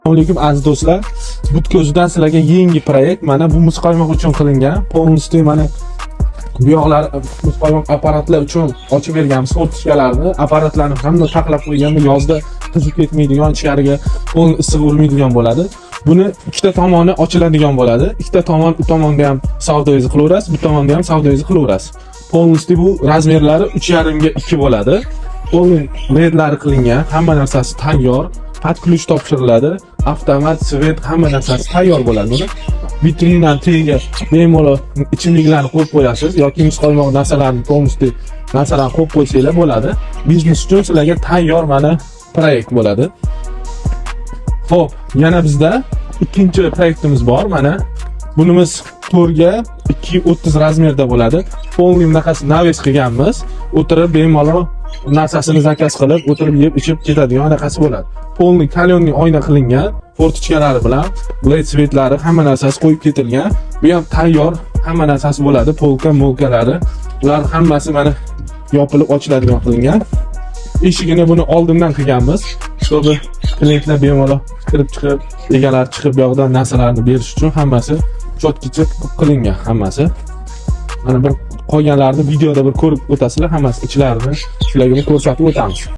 Assalomu alaykum, aziz do'stlar. Budka o'zidan sizlarga yangi proyekt. Mana bu muzqaymoq uchun qilingan. Полностью mana bu yoqlar muzqaymoq apparatlar uchun ochib berganmiz форточка larni, apparatlarni hamda taxlab qo'yganda yozda qizib ketmaydigan, ichkariga полный issiq urmaydigan bo'ladi. Buni ikkita tomoni ochiladigan bo'ladi. Ikkita tomon, u tomonda ham savdoyingizni qilaverasiz, bu tomonda ham savdoyingizni qilaverasiz. Полностью bu razmerlari 3,5 ga 2 bo'ladi. Полный ledlari qilingan, hamma narsasi tayyor. Под ключ topshiriladi. Avtomat, свет, hamma narsasi tayyor bo'ladi. Buni vitrinani tagiga bemalol ichimliklarni qo'yib qo'yasiz yoki muzqaymoq narsalarni, полностью narsalarni qo'yib qo'ysanglar bo'ladi. Biznes uchun sizlarga tayyor mana proyekt bo'ladi. Xo'p, yana bizda ikkinchi proyektimiz bor mana. Bunimiz 4 ga 2.30 razmerda bo'ladi. Полный bunaqasi навес qilganmiz. O'tirib bemalol narsasini заказ qilib, o'tirib yeb ichib ketadigan anaqasi bo'ladi. Полный каленый oyna qilingan, форточка lari bilan, led свет lari, hamma narsasi qo'yib ketilgan. Bu ham tayyor, hamma narsasi bo'ladi, polka, molkalari. Ular hammasi mana yopilib ochiladigan qilingan. Eshigini buni oldindan qilganmiz. Чтобы klientlar bemalol kirib chiqib, egalari chiqib bu yoqdan narsalarni berish uchun hammasi чётко qilingan hammasi. Mana bir qolganlarini videoda bir ko'rib o'tasizlar, hammasi ichlarini sizlarga bir ko'rsatib o'tamiz.